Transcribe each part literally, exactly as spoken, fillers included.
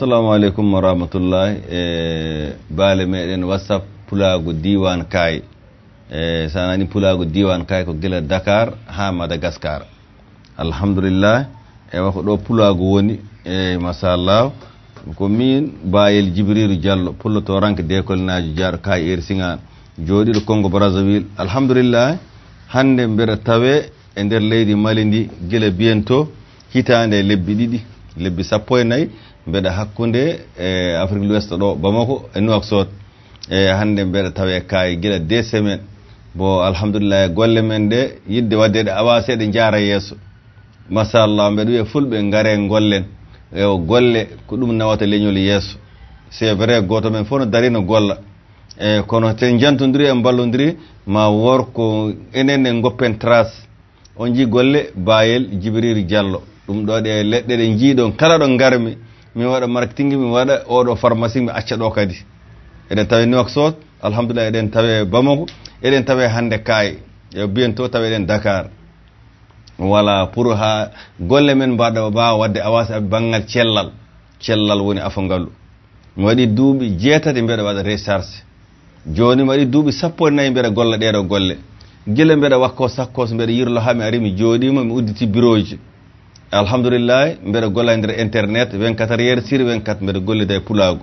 Assalamu aleykum wa rahmatullahi. E baale meɗen WhatsApp, pulaagu diiwaan kaay. E so a nani pulaagu diiwaan kaay, ko gila Dakar haa Madagascar. Alhamdulillah. Ewa, ko ɗo pulaagu woni. E machallah, ko min Bayel Jibriru Diallo, pullo to ranke dekolinaaji jaaɗo kaay eri siŋaan, jooɗiiɗo Congo Brazzaville. Alhamdulillah. Hannde mbeɗa tawe e nder leydi Mali ndi gila bientôt hitaande e lebbi ɗiɗi, lebbi sappo e nayi, mbeɗa hakkunde e Afrique l'Ouest ɗo, Bamako e Nouakchott. E hannde mbeɗa tawe kaay gila deux semaines. Bo alhamdulillah, golle men ɗe, yiɗde waɗde ɗe avancé, ɗe njaara yeeso. Machallah, mbeɗa wiya fulɓe ngare ngollen. E o golle, ko ɗum nawata leñol yeeso. C'est vrai, gooto men fof no darino golla. E kono te jantondiri e mballondiri, ma wor ko enen en goppen trace. On jii golle Bayel Jibril Diallo. Ɗum ɗo ɗe leɗɗe ɗe njiiɗon kala ɗo ngarmi, mi waɗa marketing, mi waɗa oɗo pharmacie, mi acca ɗo kadi. Eɗen tawe Nouakchott, alhamdulillah, eɗen tawe Bamako, eɗen tawe hannde kaay. E bientôt tawe eɗen Dakar. Voilà, pour ha golle men mbaɗa, mbaawa waɗde avancé banngal cellal. Cellal woni afo ngalu. Mi waɗi duuɓi jeetati mbeɗa waɗa recharge. Jooni mi waɗi duuɓi sappo e nayi mbeɗa golla ɗeeɗo golle. Gila mbeɗa wakko sakkos, mbeɗa yirlo haa mi ari mi jooɗiima, mi udditi birooji. Alhamdulillah, mbeɗa golla e nder internet vingt-quatre heures sur vingt-quatre, mbeɗa gollida e pulaagu.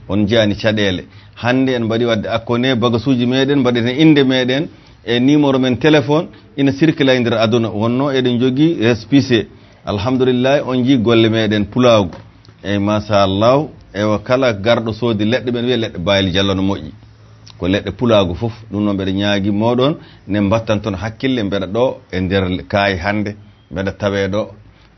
On njiyaani caɗeele. Hannde en mbaɗi waɗde akkone bagasuuji meɗen, mbaɗeten innde meɗen e numéro men téléphone, ina circula e nder aduna. Wonno eɗen njogii récépissé. Alhamdulillah, on njii golle meɗen pulaagu. Eyi, machallah. Ewa, kala garɗo soodi leɗɗe, ɓen wiya leɗɗe Bayel Diallo no moƴƴi. Ko leɗɗe pulaagu fof. Ɗum noon mbeɗa ñaagi moɗon ne mbattan toon hakkille, mbeɗa ɗo e nder kaay hannde, mbeɗa tawe ɗo.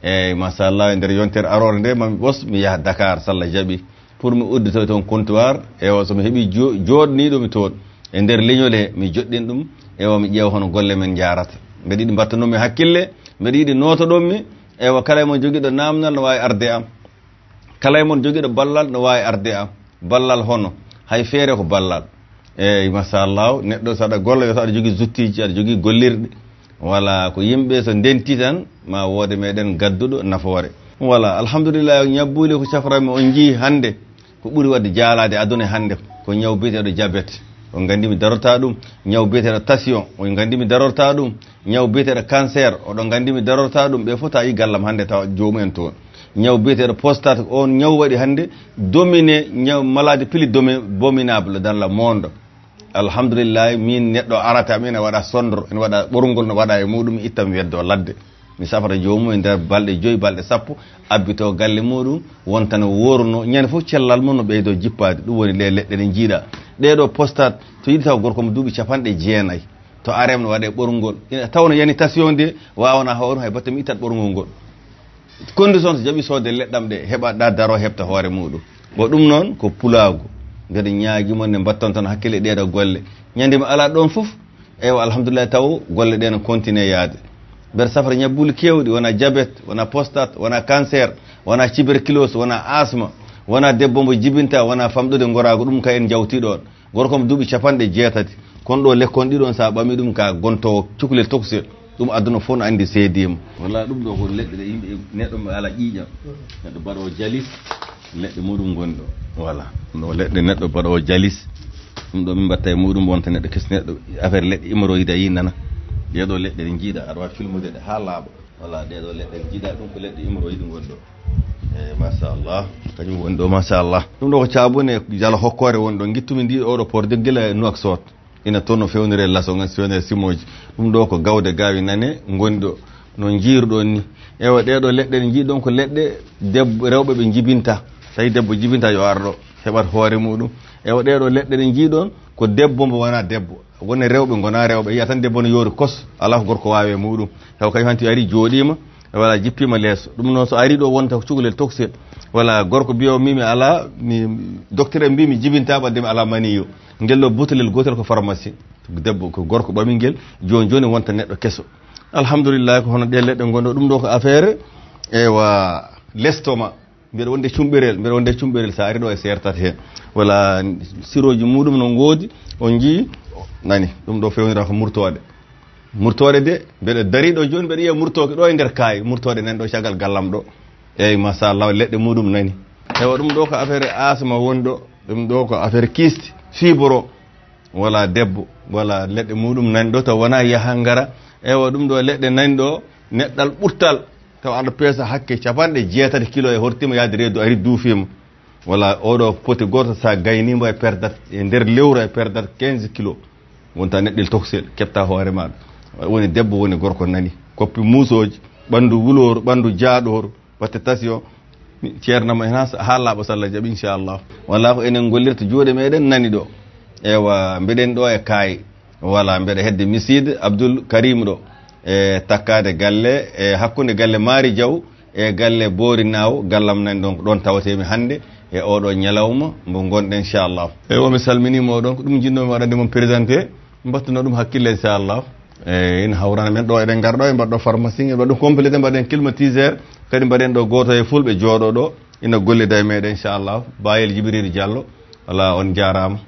Eyi, machallah, e nder yontere aroore nde, mami ɓos, mi yaha Dakar, so Allah jaɓi. Pour mi udditoy toon comptoir, ewa, so mi heɓi jo-, jooɗniiɗo mi toon e nder leñol he, mi joɗɗin ɗum, ewa, mi ƴeewa hono golle men njaarata. Mbeɗa yiɗi mbattanoomi hakkille, mbeɗa yiɗi nootoɗon mi, ewa, kala e mon jogiiɗo naamnal no waawi arde am. Kala e mon jogiiɗo ballal no waawi arde am. Ballal hono? Hay feere ko ballal. Eyi, machallah, neɗɗo so aɗa golla, yo so aɗa jogii zuttiiji, aɗa jogii gollirɗe. Wala ko yimɓe so ndenti tan, ma woode meɗen gadduɗo nafoore. Wala, alhamdulillah, ñabbuuli ko cafranmi, on njii hannde ko ɓuri waɗde jaalaade aduna hannde, ko ñaw biyeteeɗo diabète. On nganndi mi darorta ɗum. Ñaw biyeteeɗo tension, on nganndi mi darorta ɗum. Ñaw biyeteeɗo cancer, oɗon nganndi mi darorta ɗum. Ɓe fof ta yi gallam hannde tawa joomumen toon. Ñaw biyeteeɗo prostate, on ñaw waɗi hannde dominé, ñaw maladie plus domi-, abominable dans le monde. Alhamdulillah, min neɗɗo arata, min ene waɗa sondro, ene waɗa ɓorngol, no waɗa e muɗum, itta mi weddo ladde. Mi safata joomum e nder balɗe joyi, balɗe sappo, abbito galle muɗum, wonta no wooruno. Ñande fof cellal mum no ɓeydo jippaade. Ɗum woni ɗe leɗɗe ɗe njiiɗa. Ɗeɗo prostate, to yiɗi taw gorko mo duuɓi capanɗe jeenayi, to arem no waɗe ɓorngol. Ina taw no yani tension de, wawana hoore hay batte mi ittat ɓorngol ngol. Condition so jaɓi soode leɗɗam ɗe, heɓa ɗa daro heɓta hoore muɗum. Bon, ɗum noon ko pulaagu. Mbeɗa ñaagi mon ne mbatton tan hakkille ɗeɗo golle. Ñande mi ala ɗon fof, eywa, alhamdulillah, taw golle ɗe no continue yaade. Mbeɗa safra ñabbuuli keewɗi, wona diabète, wona prostate, wona cancer, wona tuberculose, wona asma, wona debbo mo jibinta, wona famɗude ngoraagu, ɗum ka en jawti ɗon. Gorko mo duuɓi capanɗe jeetati. Kono ɗo lekkon ɗiɗon, sa ɓami ɗum ka gontowo cukalel tokosel. Ɗum aduna fof no anndi seediima. Wala, ɗum ɗo ko leɗɗe ɗe yimɓe, neɗɗo mo ala ƴiiƴam. Neɗɗo baɗowo jalis, leɗɗe muɗum ngoni ɗo. Wala. Ɗum ɗo leɗɗe neɗɗo baɗowo jalis. Ɗum ɗo min mbatta e muɗum wonta neɗɗo kes, neɗɗo affaire leɗɗe hémorroïde a yi nana. Ɗeɗo leɗɗe ɗe njiiɗa, aɗa wawi filmude ɗe ha laaɓa. Wala, ɗeɗo leɗɗe njiiɗa ɗum ko leɗɗe hémorroïde ngoni ɗo. E machallah, kañum woni ɗo, machallah. Ɗum ɗo ko caabune jala hokkoore woni ɗo. Gittumi ndi oɗo por de gila Nouakchott. Ina toon no fewnire laso ngan, fewnire simoji. Ɗum ɗo ko gawde gawi nane ngoni ɗo. No jiiruɗon ni. Ewa, ɗeɗo leɗɗe ɗe njiiɗon ko leɗɗe debbo, rewɓe ɓe jibinta. Tawi debbo jibinta yo ar ɗo, heɓat hoore muɗum. Ewa, ɗeɗo leɗɗe ɗe njiiɗon ko debbo mo wona debbo. Woni rewɓe ngona rewɓe. Yiya tan debbo no yoori kos, ala ko gorko wawi e muɗum. Taw kañum hanti ari jooɗima, wala jippima leeso. Ɗum noon so ari ɗo wonta ko cukalel tokosel. Wala gorko biyo mi, mi ala, mi docteur en mbi mi jibinta ɓadde mi ala maniyo. Ngel ɗo butelel gotel ko pharmacie. Debbo ko gorko ɓami ngel, joni joni wonta neɗɗo keso. Alhamdulillah, ko hono ɗe leɗɗe gonɗo ɗum ɗo ko affaire, ewa, l'estomac. Mbeɗa wonde cumɓerel, mbeɗa wonde cumɓerel, sa ari ɗo e sertat heen. Wala siroji muɗum no ngoodi, on njii, nani, ɗum ɗo fewnira ko murtoɗe. Murtoɗe de, mbeɗa dari ɗo joni, mbeɗa yiya murtoke ɗo e nder kaayi, murtoɗe nan ɗo caggal gallam ɗo. Eyyi, machallah, leɗɗe muɗum nani. Ewa, ɗum ɗo ko affaire asma woni ɗo. Ɗum ɗo ko affaire kiste, fibre. Wala debbo, wala leɗɗe muɗum nani ɗo, taw wona yaha ngara. Ewa, ɗum ɗo leɗɗe nani ɗo, neɗɗal ɓurtal, taw aɗa peesa hakke capanɗe jeetati kilo e hortima yaade reedu, ari duufima. Wala oɗo poti goto, sa gaynimo e perdat, e nder lewru e perdat quinze kilo. Wonta neɗɗel toksel, keɓta hoore maɗa. Woni debbo, woni gorko nani. Koppi muusooji, ɓandu wulooru, ɓandu jaaɗooru, watte tension. Ceernama hen ha, ha laaɓa, so Allah jaɓi, inchallah. Wala ko enen gollirta juuɗe meɗen nani ɗo. Ewa, mbeɗen ɗo e Kaayi. Wala, mbeɗa hedde Misiid Abdul Karim ɗo. E takkade galle, e hakkunde galle Maari Jaw e galle Boori Naaw, gallam nani ɗon, ko ɗon tawatemi hannde e oɗo ñalawma mbo ngonɗen, inchallah. E o mi salminima oɗon, ko ɗum jinnomi waɗande mon présenté, mbattuno ɗum hakkille, inchallah. E ina hawrana men ɗo, eɗen ngar ɗo, en mbaɗɗo pharmacie, en mbaɗɗo complété, mbaɗen climatiseur, kadi mbaɗen ɗo gooto e fulɓe jooɗo ɗo, ina gollida e meɗen, inchallah. Bayel Jibril Diallo, wala, on jaarama.